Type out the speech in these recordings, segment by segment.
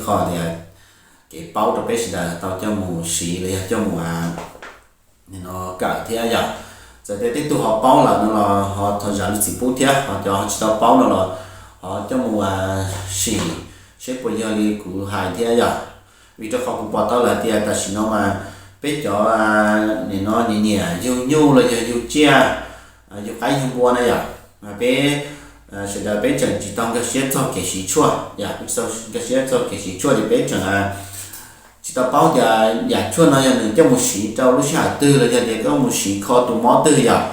qhov tias kev paub rau peb sawv daws tau coj mus siv los yog coj mus no kawm thiab yom. Txawm tias tej tug ho paub lawm no los ho thov zam lub txim pub thiab, ho cov ho tsis tau paub no los ho coj mus sim seb puas yog li kuv hais thiab yom. Vim rau qhov kuv pom tau lawm tias tam sim no mas peb cov nim no nyiam nyiam yug nyuj los yog yug tsiaj, yug qaib yug npua na yom, mas peb sawv daws peb tseem tsis tau nkag siab txog kev siv tshuaj yom, peb tsis tau nkag siab txog kev siv tshuaj ces peb tseem tsis tau paub tias yam tshuaj no yog nws coj mus siv rau lub sij hawm twg los yog tias coj mus siv kho tus mob twg yom.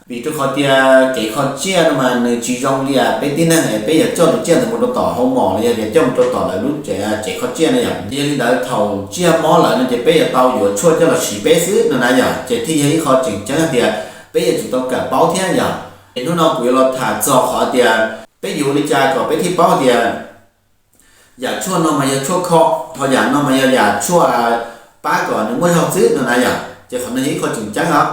Vim rau qhov tias kev kho tsiaj no mas nws tsis zoo li peb tib neeg peb yuav coj tus tsiaj ntawd mus rau tom hoo mom los yog tias coj mus rau tom lawv lub tsev kho tsiaj na yom. Yog li ntawd thaum tsiaj mob lawm no ces peb yuav tau yuav tshuaj coj los siv peb xwb no na yom, ces thiaj yog ib qho tseem ceeb hais tias peb yuav tsum tau kawm paub thiab yom. Es hnub no kuv yuav los tham txog qhov tias peb yuav ua li cas kom peb thiaj paub tias yam tshuaj no mas yog tshuaj kho, ho yam no mas yog yam tshuaj pab kom nws muaj zog xwb no na yom. Ces qhov no yog ib qho tseem ceeb os.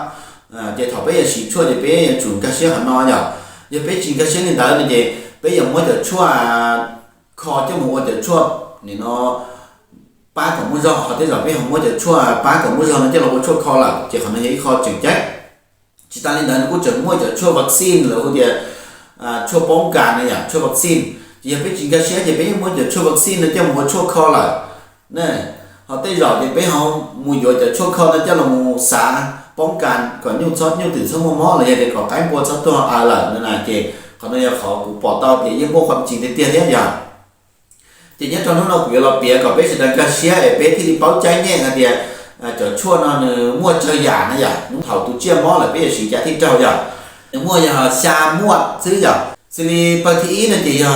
Ces thaum peb yuav siv tshuaj ces peb yuav tsum nkag siab qhov no yom. Yog peb tsis nkag siab li ntawd no ces peb yuav muab cov tshuaj kho coj mus ua cov tshuaj nim no pab kom muaj zog, ho tej zaum peb ho muab cov tshuaj pab kom muaj zog no coj los ua tshuaj kho lawm, ces qhov no yog ib qho tseem ceeb. Tsis tas li ntawd nws kuj tseem muaj cov tshuaj vaccine los hu tias tshuaj poob kas na yom, tshuaj vaccine. Ces yog peb tsis nkag siab ces peb yeej muab cov tshuaj vaccine no coj mus ua tshuaj kho lawm. Ho tej zaum ces peb ho mus yuav cov tshuaj kho no coj los mus xav poob kas kom nyuj txhob, nyuj twm txhob muaj mob los yog tias kom qaib npua txhob tuag aws lawm no na. Ces qhov no yog qhov kuv pom tau tias yeej muaj qhov tseeb tiag tiag thiab yom. Ces nyob rau hnub no kuv yuav los piav kom peb sawv daws nkag siab es peb thiaj li paub caij nyoog hais tias cov tshuaj no nws muaj tsawg yam na yom, hnub thaum tus tsiaj mob lawm peb yuav siv cas thiaj raug yom. Nws muaj yog xya muaj xwb yom. Xws li pawg thib ib no ces yog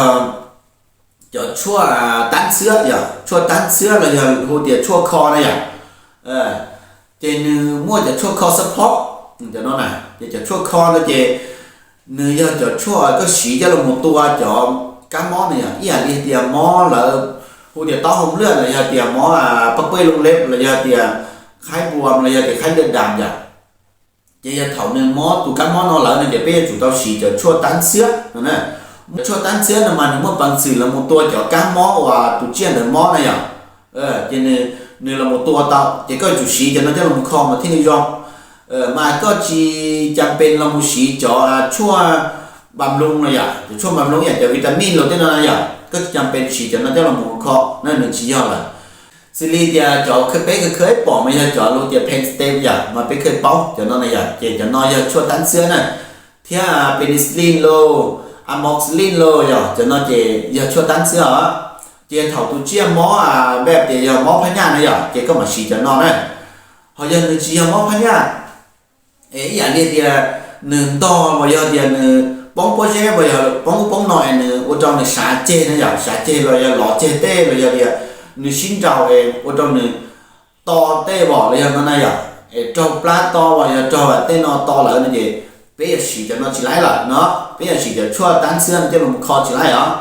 cov tshuaj tab xwab yom, tshuaj tab xwab los yog hu tias tshuaj kho na yom. Ces nws muaj cov tshuaj kho xab phob, cov no na, ces cov tshuaj kho no ces nws yog cov tshuaj koj siv coj los mus tua cov kab mob na yom, ib yam li tias mob lawv hu tias taub hau nplaj los yog tias mob paj pej loo leb los yog tias khaib npua los yog tias khaib ntiaj das yom. Ces yog thaum nws mob tus kab mob no lawm no ces peb yuav tsum tau siv cov tshuaj tab xwab no na. Cov tshuaj tab xwab no mas nws muaj peev xwm los mus tua cov kab mob uas tus tsiaj ntawd mob na yom. Ces nws los mus tua tau ces koj yuav tsum siv cov no coj los mus kho mas thiaj li zoo. Mas koj tsis cas pes los mus siv cov tshuaj npas nploos no yom, cov tshuaj npas nploos yam cov vitamin los tej no na yom, koj tsis cas pes siv cov no coj los mus kho na, nws tsis yog lawm. Xws li tias cov peb kheev pom mas yog cov lus tias pain stem yom, mas peb kheev paub cov no na yom, ces cov no yog tshuaj tab xwab na. Thiab penicillin los, amoxicillin los yom, cov no ces yog tshuaj tab xwab os. Ces thaum tus tsiaj mob npaj tias yog mob phab nyaj na yom, ces koj mam siv cov no na. Ho yog nws tsis yog mob phab nyaj, ib yam li tias nws ntog los yog tias nws poob pob zeb los yog poob ub poob no es nws ua rau nws sav ceg na yom, sav ceg los yog lov ceg tej los yog tias nws sib nraus es ua rau nws to tej vom los yog no na yom, es raug plab to los yog raug tej no to lawm no ces peb yuav siv cov no tsis laib lawm no, peb yuav siv cov tshuaj tab xwab no coj los kho tsis laib os.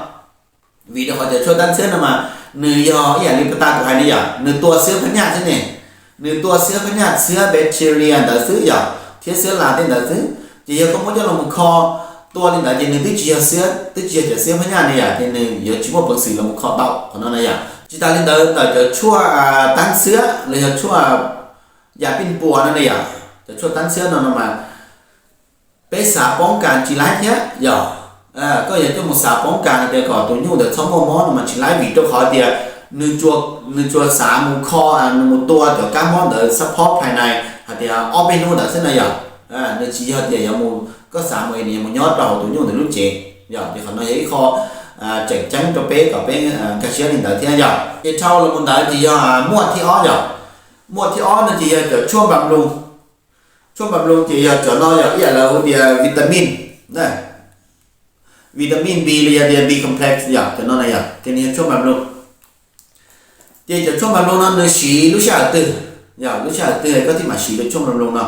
Vim rau qhov cov tshuaj tab xwab no mas nws yog ib yam li puag ta kuv hais ne yom, nws tua xwab phab nyaj xwb ne, nws tua xwab phab nyaj, xwab bacteria ntawd xwb yom, thiab xwab las tej ntawd xwb. Ces yog koj muab coj los kho tua li ntawd ces nws twb tsis yog xwab, twb tsis yog cov xwab phab nyaj ne yom, ces nws yuav tsis muaj peev xwm los kho tau qhov no na yom. Tsis tas li ntawd ntawm cov tshuaj tab xwab los yog tshuaj yam pij npua no ne yom, cov tshuaj tab xwab no no mas peb xav poob kas tsis laib thiab yom. Koj yog coj mus xav poob kas tias kom tus nyuj ntawd txhob muaj mob no mas tsis laib vim rau qhov tias nws tsuas xav mus kho, nws mus tua cov kab mob ntawd xab phob phais nais hais tias ob peb hnub ntawd xwb na yom. Nws tsis yog tias yuav mus, koj xav mus es nws yuav mus nyob rau hauv tus nyuj ntawd lub cev yom. Ces qhov no yog ib qho tseem ceeb rau peb kom peb nkag siab li ntawd thiab yom. Ces dhau los mus ntawd ces yog muaj thib ob yom. Muaj thib ob no ces yog cov tshuaj npas nploos. Tshuaj npas nploos ces yog cov no yog ib yam lawv hu tias vitamin, vitamin B los yog tias B complex yom, cov no na yom, ces nws yog tshuaj npas nploos. Ces cov tshuaj npas nploos no nws siv lub sij hawm twg, yog lub sij hawm twg koj thiaj mam siv cov tshuaj npas nploos no.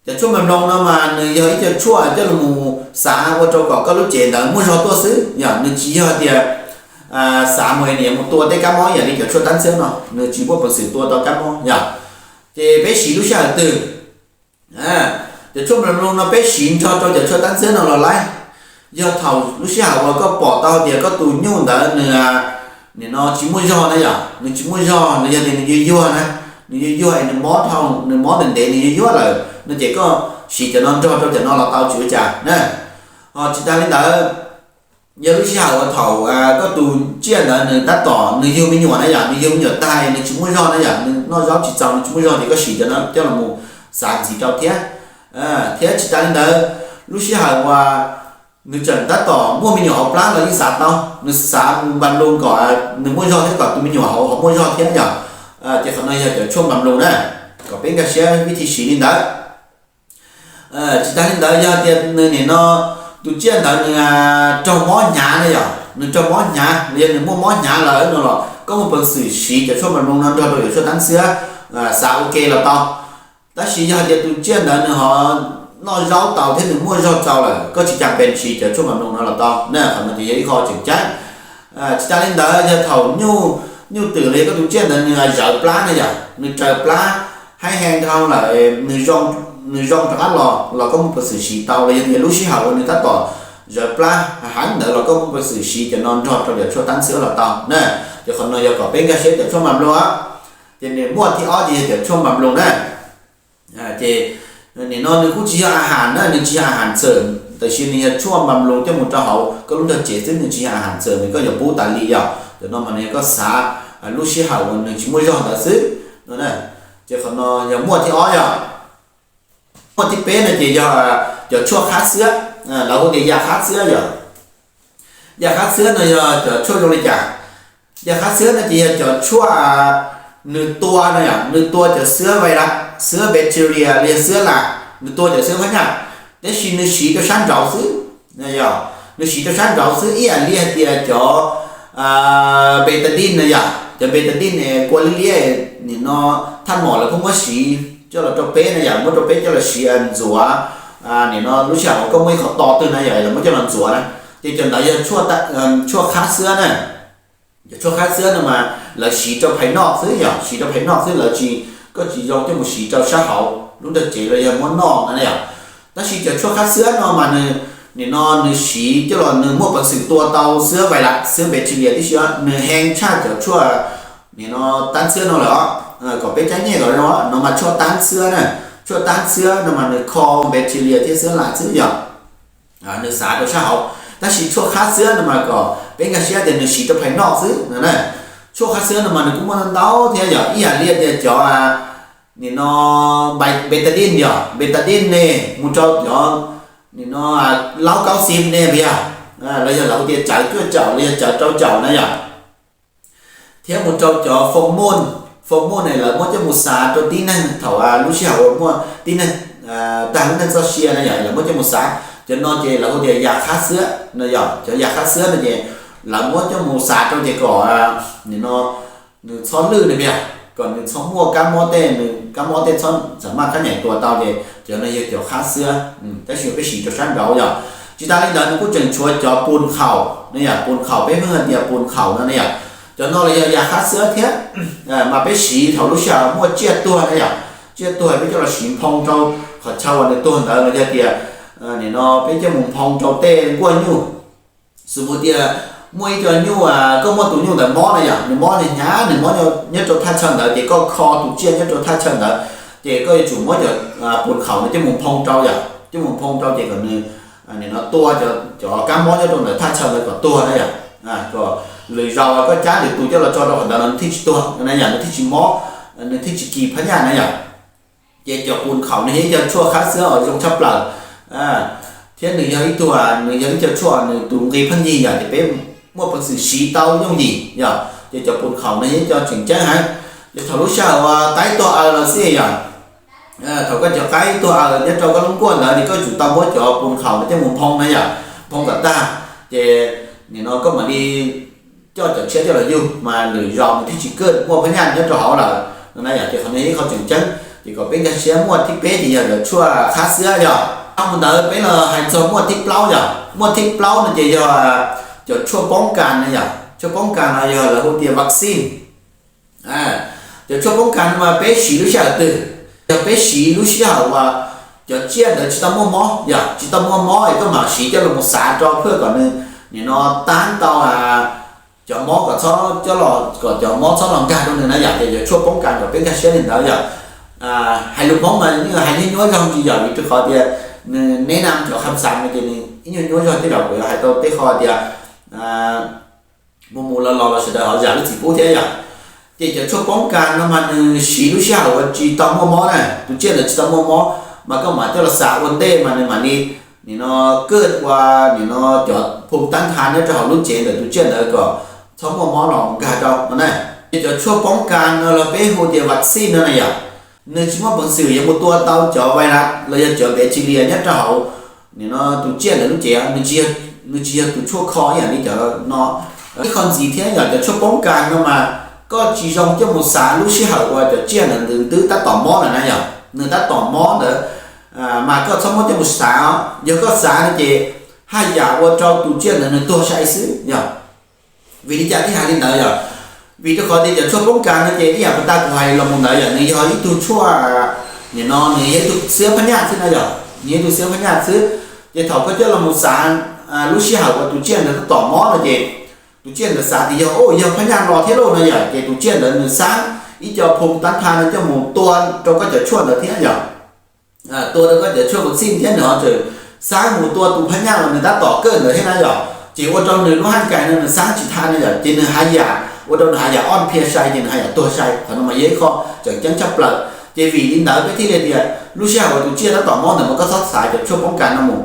Cov tshuaj npas nploos no mas nws yog ib co tshuaj coj los mus xav ua rau kom koj lub cev ntawd muaj zog tuaj xwb yom, nws tsis yog tias xav mus es nws yuav mus tua tej kab mob ib yam li cov tshuaj tab xwab no, nws tsis muaj peev xwm tua tau kab mob yom. Ces peb siv lub sij hawm twg? Cov tshuaj npas nploos no peb siv nrog rau cov tshuaj tab xwab no los laib. Yog thaum lub sij hawm uas koj pom tau tias koj tus nyuj ntawd nws nim no tsis muaj zog na yom, nws tsis muaj zog los yog tias nws yuag yuag na, nws yuag yuag es nws mob dhau, nws mob ntev ntev nws yuag yuag lawm no ces koj siv cov no nrog rau cov no los tau tsis ua cas na. Ho tsis tas li ntawd, yog lub sij hawm uas thaum koj tus tsiaj ntawd nws tab tom nws yug me nyuam na yom, nws yug me nyuam tag nws tsis muaj zog na yom, nws noj zaub tsis txaus nws tsis muaj zog ces koj siv cov no coj los mus xav ntxiv rau thiab. Thiab tsis tas li ntawd, lub sij hawm uas nws tseem tab tom muaj me nyuam hauv plab los yeej xav tau, nws xav mus npas nploos kom nws muaj zog thiab kom tus me nyuam hauv ho muaj zog thiab yom. Ces qhov no yog cov tshuaj npas nploos na, kom peb nkag siab vib thi siv li ntawd. Tsis tas li ntawd yog tias nws nim no tus tsiaj ntawd nws raug mob hnyav na yom, nws raug mob hnyav los yog nws muaj mob hnyav lawm no los koj muaj peev xwm siv cov tshuaj npas nploos no nrog rau cov tshuaj tab xiab xav ua ke los tau. Tab sis yog hais tias tus tsiaj ntawd nws ho noj zaub tau thiab nws muaj zog txaus lawm koj tsis cas pes siv cov tshuaj npas nploos no los tau na, qhov no ces yog ib qho tseem ceeb. Tsis tas li ntawd yog thaum nyuj twm los yog koj tus tsiaj ntawd nws zawv plab na yom, nws raws plab haib hee dhau lawm, nws zoo rov qab los los koj muaj peev xwm siv tau los yog tias lub sij hawm uas nws tab tom zawv plab heev ntawd los koj muaj peev xwm siv cov no nrog rau cov tshuaj tab xiab los tau na. Ces qhov no yog kom peb nkag siab cov tshuaj npas nploos. Ces nws muaj thib ob ces yog cov tshuaj npas nploos na. Ces nim no nws kuj tsis yog a has na, nws tsis yog a has txawm, tab sis nws yog tshuaj npas nploos coj mus rau hauv koj lub nrog cev xwb, nws tsis yog a has txawm, nws koj yuav pub tas li yom. Cov no mas nws yog koj xav lub sij hawm uas nws tsis muaj zog ntawd xwb no. Ces qhov no yog muaj thib ob yom. Muaj thib peb no ces yog cov tshuaj qhab xiab, lawv hu tias yas qhab xiab yom. Yas qhab xiab no yog cov tshuaj zoo li cas? Yas qhab xiab no ces yog cov tshuaj nws tua no yom, nws tua cov xwab vais las, xwab bacteria los yog xwab las, nws tua cov xwab phab nyaj, tab sis nws siv rau sab nraud xwb. Yog nws siv rau sab nraud xwb ib yam li hais tias cov betadine no yom, cov betadine kua liab liab nim no thaj mom lawv kuj muab siv coj los rau peb na yom, muab rau peb coj los siv ntxuav. Nim no lub sij hawm uas koj muaj ib qhov to twg na yom, lawv muab coj los ntxuav na, ces cov ntawd yog tshuaj qhab xwab na. Cov tshuaj qhab xwab no mas lawv siv rau phais noj xwb yom, siv rau phais noj xwb, lawv tsis, koj tsis zoo coj mus siv rau sab hauv lub nrog cev los yog muab noj na yom. Tab sis cov tshuaj qhab xwab no mas nws, nim no nws siv coj los nws muaj peev xwm tua tau xwab vais las, xwab bacteria tib si, nws hee tshaj cov tshuaj nim no tab xwab no lawm os. Kom peb caij nyiaj kom zoo no mas tshuaj tab xwab na, tshuaj tab xwab no mas nws kho bacteria thiab xwab las xwb yom. Nws xav rau sab hauv, tab sis tshuaj qhab xwab no mas kom peb nkag siab tias nws siv rau phais noj xwb no na. Tshuaj qhab xwab no mas nws kuj muaj ntau thiab yom, ib yam li tias cov nim no betadine yom, betadine ne mus rau cov nim no laub kaub xim ne yog, los yog lawv hu tias cawv cuaj caum los yog cawv rau caum na yom. Thiab mus rau cov foo muj, foo muj ne lawv muab coj mus xav rau tib neeg thaum lub sij hawm uas muaj tib neeg tag lub neej txoj sia na yom, lawv muab coj mus xav. Cov no ces lawv hu tias yas qhab xwab no yom, cov yas qhab xwab no ces lawv muab coj mus xav rau ces kom nim no nws txhob lwj na yom, kom nws txhob muaj kab mob tej, nws kab mob tej txhob xam maj qab nyaim tua tau ces cov no yog cov qhab xwab, tab sis peb siv rau sab nraud yom. Tsis tas li ntawd nws kuj tseem tshuav cov pus khaum na yom, pus khaum peb pheej hais tias pus khaum no na yom. Cov no los yog yas qhab xwab thiab, mas peb siv thaum lub sij hawm muaj tsiaj tuag na yom, tsiaj tuag peb coj los siv nphoo rau qhov chaw uas nws tuag ntawd los yog tias nim no peb coj mus nphoo rau tej nkuaj nyuj. Xws mus tias muaj ib co nyuj, koj muaj tus nyuj ntawd mob na yom, nws mob hnyav hnyav, nws mob nyob rau thaj chaw ntawd ces koj kho tus tsiaj nyob rau thaj chaw ntawd ces koj yuav tsum muab cov pus khaum no coj mus nphoo rau yom, coj mus nphoo rau ces kom nws nim no tua cov kab mob nyob rau ntawm thaj chaw ntawd kom tuag na yom. Kom lwm zaus koj cab lwm tus coj los tso rau qhov ntawd no nws thiaj tsis tuag na yom, nws thiaj tsis mob, nws thiaj tsis kis phab nyaj na yom. Ces cov pus khaum no yog ib co tshuaj qhab xwab uas zoo tshaj plaws, thiab nws yog ib tug, nws yog ib co tshuaj nws tus nqi pheej yig yom, ces peb muaj peev xwm siv tau yooj yim yom. Ces cov pus khaum no yog ib co tseem ceeb heev. Ces thaum lub sij hawm uas qaib tuag aws los xij yom, thaum koj cov qaib tuag aws nyob rau koj lub nkuaj ntawd ces koj yuav tsum tau muab cov pus khaum no coj mus nphoo na yom, nphoo kom tag, ces nim no koj mam li coj cov tshiab coj los yug mas lwm zaus nws thiaj tsis kaj muaj phab nyaj nyob rau hauv lawm no na yom. Ces qhov no yog ib qho tseem ceeb, ces kom peb nkag siab. Muaj thib peb ces yog cov tshuaj qhab xwab yom. Dhau mus ntawd peb los hais txog muaj thib plaub yom. Muaj thib plaub no ces yog cov tshuaj poob kas na yom, tshuaj poob kas no yog lawv hu tias vaccine. Cov tshuaj poob kas no mas peb siv lub sij hawm twg? Yog peb siv lub sij hawm uas cov tsiaj ntawd tsis tau muaj mob yom, tsis tau muaj mob es koj mam siv coj los mus xav rau pliag kom nws nim no tab tau cov mob kom txhob coj los, kom cov mob txhob los nkag rau nws na yom. Ces cov tshuaj poob kas kom peb nkag siab li ntawd yom. Hais lus Hmoob mas yeej hais nyuaj nyuaj zog ntsis yom, vim rau qhov tias nws neb na cov kham xav no ces nws ib nyuaj nyuaj zog tej zaum kuv yuav hais tau tej qho tias mus mus los los los sawv daws ho zam lub txim pub thiab yom. Ces cov tshuaj poob kas no mas nws siv lub sij hawm uas tsis tau muaj mob na, tus tsiaj ntawd tsis tau muaj mob, mas koj mam coj los xav ua ntej mas nws mam li nim no kaj ua nim no cov phoo tab tha nyob rau hauv lub cev ntawm tus tsiaj ntawd kom txhob muaj mob los nkag rau no na. Ces cov tshuaj poob kas no los peb hu tias vaccine no na yom, nws tsis muaj peev xwm yuav mus tua tau cov virus los yog cov bacteria nyob rau hauv nim no tus tsiaj ntawd lub cev, nws tsis yog tus tshuaj kho ib yam li cov no. Ib qho ntxiv thiab yog cov tshuaj poob kas no mas koj tsis zoo coj mus xav lub sij hawm uas cov tsiaj ntawd nws twb tab tom mob lawm na yom, nws tab tom mob ntawd, mas koj txhob muab coj mus xav os. Yog koj xav no ces haj yam ua rau tus tsiaj ntawd nws tuag sai xwb yom. Vim li cas thiaj hais li ntawd yom? Vim rau qhov tias cov tshuaj poob kas no ces ib yam puas tas kuv hais los mus ntawd yom, nws yog ib tug tshuaj, nim no nws yog ib tug xiab phab nyaj xwb na yom, nws yog ib tug xiab phab nyaj xwb. Ces thaum koj coj los mus xav lub sij hawm uas tus tsiaj ntawd tab tom mob no ces tus tsiaj ntawd xav tias yog, o, yog phab nyaj los thiab lauj no yom, ces tus tsiaj ntawd nws xaab ib co phoo tab tha no coj mus tua rau koj cov tshuaj ntawd thiab yom. Tua rau koj cov tshuaj vaccine thiab nws ho tseem xaab mus tua tus phab nyaj uas nws tab tom kaj ntawd thiab na yom. Ces ua rau nws lub haj kais no nws xaab tsis tha na yom, ces nws haj yam ua rau nws haj yam oj phiaj sai ces nws haj yam tuag sai. Qhov no mas yog ib qho tseem ceeb tshaj plaws. Ces vim li ntawd peb thiaj li tias lub sij hawm uas tus tsiaj tab tom mob ntawd mas koj txhob xav cov tshuaj poob kas no mus.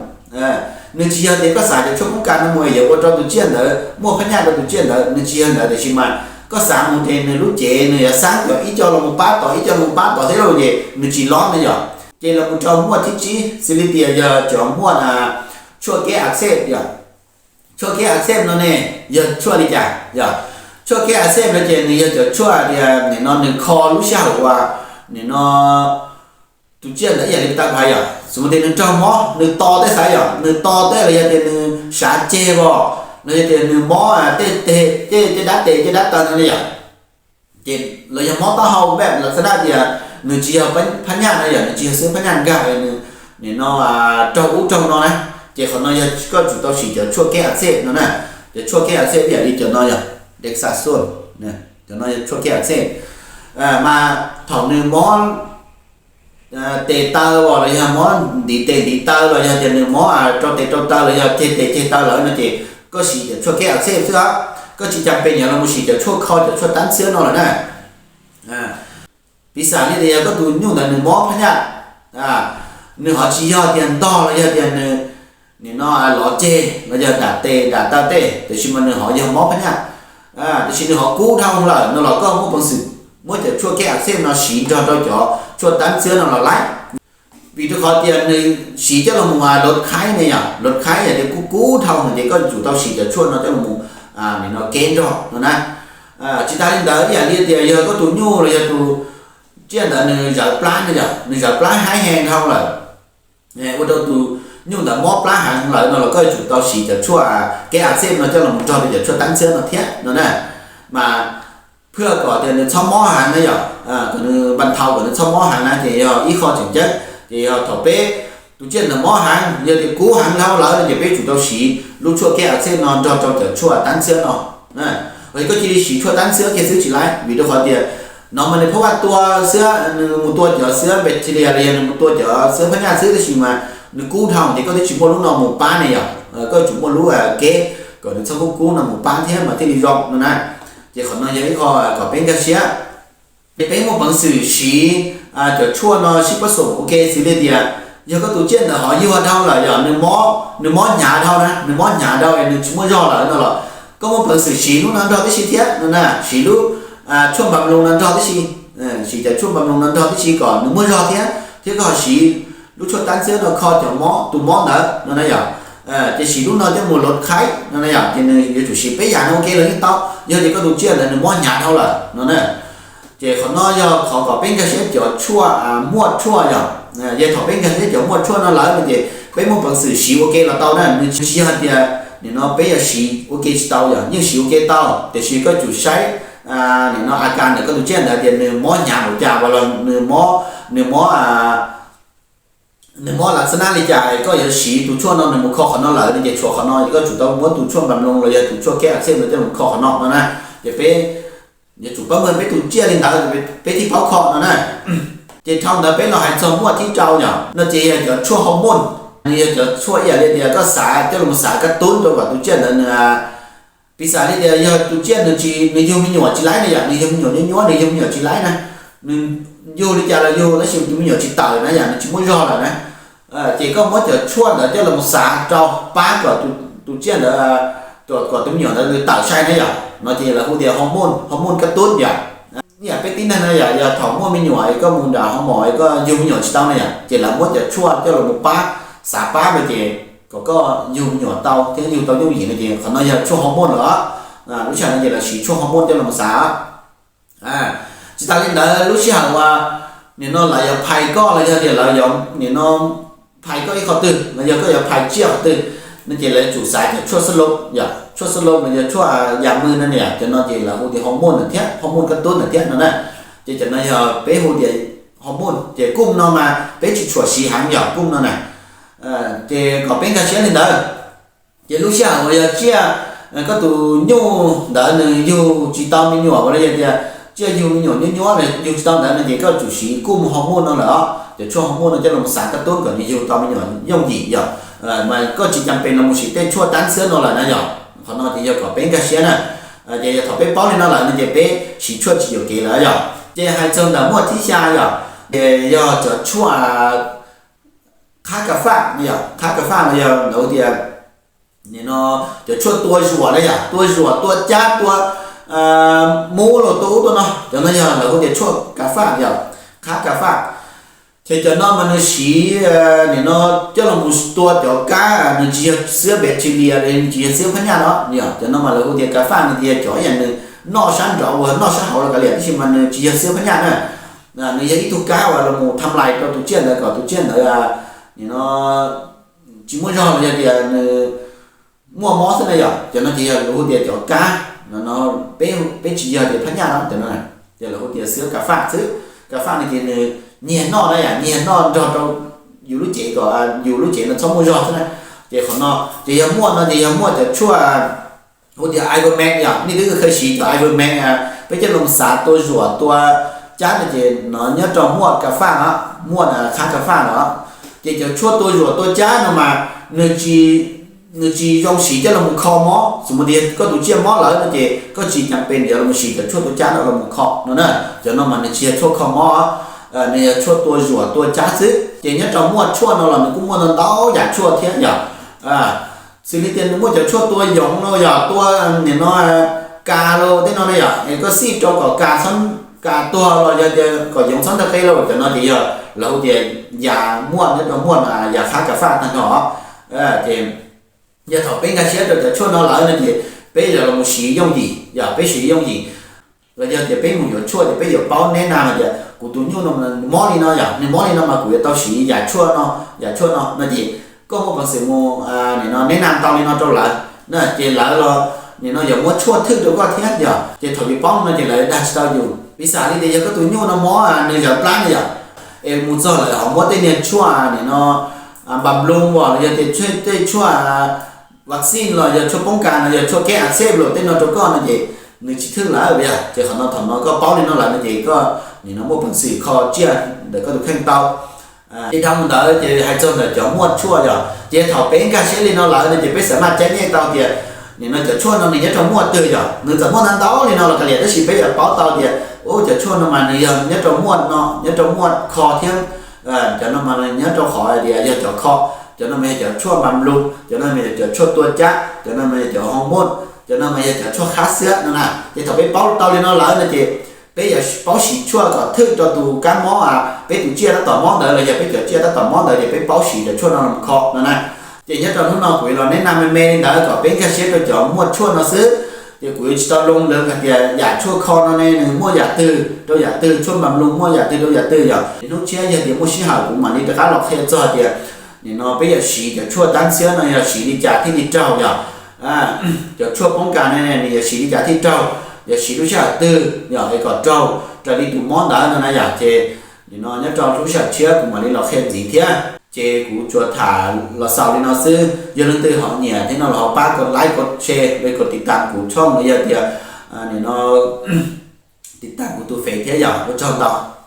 Nws tsis yog tias koj xav cov tshuaj poob kas no mus yuav ua rau tus tsiaj ntawd muaj phab nyaj rau tus tsiaj ntawd, nws tsis yog ntawd, tiam sis mas koj xav mus ces nws lub cev nws yuav xaab cov ib co los mus pab tod, ib co los mus pab tod thiab lauj, ces nws tsis lob na yom. Ces los mus rau muaj thib tsib xws li tias yog cov muaj tshuaj keb a xej yom. Tshuaj keb a xej no ne yog tshuaj li cas yom? Tshuaj keb a xej no ces nws yog cov tshuaj tias nim no nws kho lub sij hawm uas nim no tus tsiaj ntawd ib yam li tau hais yom, xws li tias nws raug mob, nws to tej xav yom, nws to tej los yog tias nws sav ceg os, los yog tias nws mob tej, tej dab tes tej dab taw no li yom, ces los yog mob taub hau npaj los xav dab tias nws tsis yog phab nyaj no yom, nws tsis yog xwb phab nyaj nkag nws nim no raug ub raug no na, ces qhov no yog koj tsum tau siv cov tshuaj keb a xej no na. Cov tshuaj keb a xej ib yam li cov no yom, dexazone, cov no yog tshuaj keb a xej. Mas thaum nws mob tes taw los yog mob ntiv tes ntiv taw los yog tias nws mob rau tes rau taw los yog ceg tes ceg taw lawm no ces koj siv cov tshuaj keb a xej xwb os, koj tsis cas pes nyuam los mus siv cov tshuaj kho cov tshuaj tab xiab no lawm na. Piv xam li tias yog koj tus nyuj ntawd nws mob phab nyaj, nws ho tsis yog tias ntog los yog tias nws nim no lov ceg los yog nram tes nram taw tej, tiam sis mas nws ho yog mob phab nyaj, tiam sis nws ho kub dhau lawm no los koj muaj peev xwm muab cov tshuaj keb a xej no siv nrog rau cov tshuaj tab xiab no los laib. Vim rau qhov tias nws siv coj los mus lov khaib ne yom, lov khaib yog tias kub kub dhau no ces koj tsum tau siv cov tshuaj no coj los mus nim no keb nrog no na. Tsis tas li ntawd ib yam li tias yog koj tus nyuj los yog tus tsiaj ntawd nws zawv plab no yom, nws zawv plab haib heev dhau lawm, ua rau tus nyuj ntawd mob plab heev lawm no los koj yuav tsum tau siv cov tshuaj keb a xej no coj los mus nrog rau cov tshuaj tab xiab no thiab no na. Mas phwj kom tias nws txhob mob heev na yom, kom nws npa thau kom nws txhob mob heev na ces yog ib qho tseem ceeb. Ces yog thaum peb tus tsiaj ntawd mob heev yog tias kub heev dhau lawm no ces peb tsum tau siv lub tshuaj keb a xej no nrog rau cov tshuaj tab xiab no. Koj cia li siv tshuaj tab xiab kiag xwb tsis laib, vim rau qhov tias no mas nws phab vaj tua xiab, nws mus tua cov xiab bacteria los yog nws mus tua cov xiab phab nyaj xwb, tab sis mas nws kub dhau ces koj twb tsis muaj lub no mus pab ne yom, koj tsum muaj lub keb kom nws txhob kub kub no mus pab thiab mas thiaj li zoo no na. Ces qhov no yog ib qho kom peb nkag siab. Ces peb muaj peev xwm siv cov tshuaj no sib pab xum ua ke xws li tias yog koj tus tsiaj ntawd ho yuag dhau lawm yom, nws mob hnyav dhau na, nws mob hnyav dhau es nws tsis muaj zog lawm no los koj muaj peev xwm siv lub no nrog tib si thiab no na, siv lub tshuaj npa mloog no nrog tib si, siv cov tshuaj npa mloog no nrog tib si kom nws muaj zog thiab, thiab koj ho siv lub tshuaj tab xiab no kho cov mob tus mob ntawd no na yom. Ces siv lub no coj mus lov khaib no na yom, ces nws yuav tsum siv peb yam no ua ke los yeej tau, yog tias koj tus tsiaj ntawd nws mob hnyav dhau lawm no na. Ces qhov no yog qhov kom peb nkag siab cov tshuaj muaj tshuaj yom. Yog thaum peb nkag siab cov muaj tshuaj no lawm no ces peb muaj peev xwm siv ua ke los tau na, nws tsis yog tias nim no peb yuav siv ua ke tsis tau yom, yeej siv ua ke tau, tiam sis koj tsum saib nim no a kas ntawm koj tus tsiaj ntawd tias nws mob hnyav npaum cas, uas los nws mob, nws mob nws mob lav xa nab li cas koj yuav siv tus tshuaj no nws mus kho qhov no lawm no ces tshuav qhov no es koj tsum tau muab tus tshuaj npas nploos los yog tus tshuaj keb a xej no coj los kho qhov no no na. Ces peb yuav tsum paub muaj peb tus tsiaj li ntawd peb thiaj paub kho no na. Ces dhau ntawd peb los hais txog muaj thib rau yom, no ces yog cov tshuaj hormone, nws yog cov tshuaj ib yam li tias koj xav coj los xav kab tub rau kom tus tsiaj ntawd nws, piv xam li tias yog tus tsiaj nws tsis, nws yug me nyuam tsis laib na yom, nws yug me nyuam nyuab nyuab, nws yug me nyuam tsis laib na, nws yug li cas los yug tab sis tus me nyuam tsis tawm na yom, nws tsis muaj zog lawm na. Ces koj muab cov tshuaj ntawd coj los xav rau pab kom tus tsiaj ntawd, kom tus me nyuam ntawd nws tawm sai na yom, no ces lawv hu tias hormone, hormone kab tub yom. Ib yam peb tib neeg na yom, yog thaum muaj me nyuam es koj mus nram hoo mom es koj yug me nyuam tsis tau na yom, ces lawv muab cov tshuaj coj los pab, xav pab no ces kom koj yug me nyuam tau thiab yug tau yooj yim no ces qhov no yog tshuaj hormone lawm. Lub sij hawm no ces lawv siv tshuaj hormone coj los xav. Tsis tas li ntawd lub sij hawm uas nim no lawv yuav phais koj los yog tias lawv yuav nim no phais koj ib qho twg los yog koj yuav phais tsiaj qhov twg no ces lawv yuav tsum xav cov tshuaj xab loo yom, tshuaj xab loo los yog tshuaj yas mws no niam, cov no ces lawv hu tias hormone ntawd thiab, hormone kab tub ntawd thiab no na. Ces cov no yog peb hu tias hormone, ces kum no mas peb tsis tshua siv heev yom, kum no na. Ces kom peb nkag siab li ntawd. Ces lub sij hawm uas yog tsiaj, koj tus nyuj ntawd nws yug tsis tau me nyuam los yog tias tsiaj yug me nyuam nyuab nyuab yug tsis tau ntawd no ces koj tsum siv kum hormone no lawm os, cov tshuaj hormone no coj los xav kab tub kom nws yug tau me nyuam yooj yim yom. Mas koj tsis cas pes los mus siv tej tshuaj tab xwb no lawm na yom. Qhov no ces yog kom peb nkag siab na. Ces yog thaum peb paub li no lawm no ces peb siv tshuaj tsis yuam kev lawm yom. Ces hais txog ntawm muaj thib xya yom, ces yog cov tshuaj qhab kas faj no yom, qhab kas faj no yog lawv tias nim no cov tshuaj tua zuam na yom, tua zuam tua cab tua mub los tua ub tua no, cov no yog lawv hu tias tshuaj kas faj yom, qhab kas faj. Ces cov no mas nws siv nim no coj los mus tua cov kab, nws tsis yog xiab bacteria, nws tsis yog xiab phab nyaj no yom, cov no mas lawv hu tias kas faj, nws tias cov ib yam nws noj sab nraud uas noj sab hauv los kav liam tab sis mas nws tsis yog xiab phab nyaj na. Nws yog ib tug kab uas los mus tham lais rau tus tsiaj ntawd kom tus tsiaj ntawd nim no tsis muaj zog los yog tias nws muaj mob xwb na yom, cov no ces yog lawv hu tias cov kab no, peb tsis yog tias phab nyaj no, cov no ces lawv hu tias xiab kas faj xwb. Kas faj no ces nws nyiag noj na yom, nyiag noj nrog rau yus lub cev kom yus lub cev no txhob muaj zog xwb na. Ces qhov no ces yog muaj no ces yog muaj cov tshuaj hu tias Ivermectin yom, nej twb kheev siv cov Ivermectin peb coj los xav tua zuam tua cab no ces no nyob rau muaj kas faj no, muaj qhab kas faj no. Ces cov tshuaj tua zuam tua cab no mas nws tsis zoo siv coj los mus kho mob, xws li tias koj tus tsiaj mob lawm no ces koj tsis cas pes yuav los siv cov tshuaj tua cab no los mus kho no na. Cov no mas nws tsis yog tshuaj kho mob, nws yog tshuaj tua zuam tua cab xwb. Ces nyob rau muaj tshuaj no los nws kuj muaj ntau ntau yam tshuaj thiab yom. Xws li tias nws muaj cov tshuaj tua yoov los yog tua nim no kas los tej no na yom, es koj xij rau kom kas, kas tuag los yog tias kom yoov txhob ntog qe los, cov no ces yog lawv hu tias yam muaj nyob rau muaj yam qhab kas faj tag nrho. Ces yog thaum peb nkag siab rau cov tshuaj no lawm no ces peb yuav los mus siv yooj yim yom, peb siv yooj yim. Los yog tias peb mus yuav tshuaj ces peb yuav paub neb na hais tias kuv tus nyuj no nws mob li no yom, nws mob li no mas kuv yuav tau siv yam tshuaj no, yam tshuaj no no ces koj muaj peev xwm mus nim no neb na tau li no rau lawv na, ces lawv los nim no yuav muab tshuaj thwj rau koj thiab yom. Ces thaum yus paub no ces lawv dag tsis tau yus. Piv xam li tias yog koj tus nyuj no mob nws zawv plab na yom, es mus txog lawv ho muab tej niag tshuaj nim no npas nploos los yog tias tej tshuaj vaccine los yog tshuaj poob kas no yog tshuaj keb a xej los tej no rau koj no ces nws tsis thwj lawm yom. Ces qhov no thaum no koj paub li no lawm no ces koj nim no muaj peev xwm kho tsiaj ntawm koj tus kheej tau. Ces dhau mus ntawd ces hais txog ntawm cov muaj tshuaj yom, ces thaum peb nkag siab li no lawm no ces peb xam maj caij nyiaj tau tias nim no cov tshuaj no nws nyob rau muaj twg yom, nws txawm muaj ntau ntau li no los kav liam tab sis peb yuav paub tau tias ub cov tshuaj no mas nws yog nyob rau muaj no, nyob rau muaj kho thiab. Cov no mas nws nyob rau qhov tias yog cov kho, cov no mas yog cov tshuaj npas nploos, cov no mas yog cov tshuaj tua cab, cov no mas yog cov hormone, cov no mas yog cov tshuaj qhab xiab no na. Ces thaum peb paub tau li no lawm no ces peb yuav paub siv tshuaj kom thwj rau tus kab mob, peb tus tsiaj tab tom mob ntawd los yog peb cov tsiaj tab tom mob ntawd ces peb paub siv cov tshuaj no los kho no na. Ces nyob rau hnub no kuv yuav los neb na me me li ntawd kom peb nkag siab rau cov muaj tshuaj no xwb. Ces kuv yuav tsis tau loo lawv hais tias yam tshuaj kho no ne nws muaj yam twg rau yam twg, tshuaj npas nploos muaj yam twg rau yam twg yom. Ces hnub tshiab yog tias muaj sij hawm kuv mam li rov qab los qhia txog tias nim no peb yuav siv cov tshuaj tab xiab no yog siv li cas thiaj li raug yom. Cov tshuaj poob kas ne nws yuav siv li cas thiaj raug, yuav siv lub sij hawm twg yom es kom raug raws li tus mob ntawd no na yom. Ces nim no nyob rau lub sij hawm tshiab kuv mam li los qhia ntxiv thiab. Ces kuv tsuas tham los xaus li no xwb. Yog leej twg ho nyiam thiab no los ho pab kov like, kov share, kov tiv tam kuv tshooj los yog tias nim no tiv tam kuv tus fev thiab yom. Ua tsaug ntau.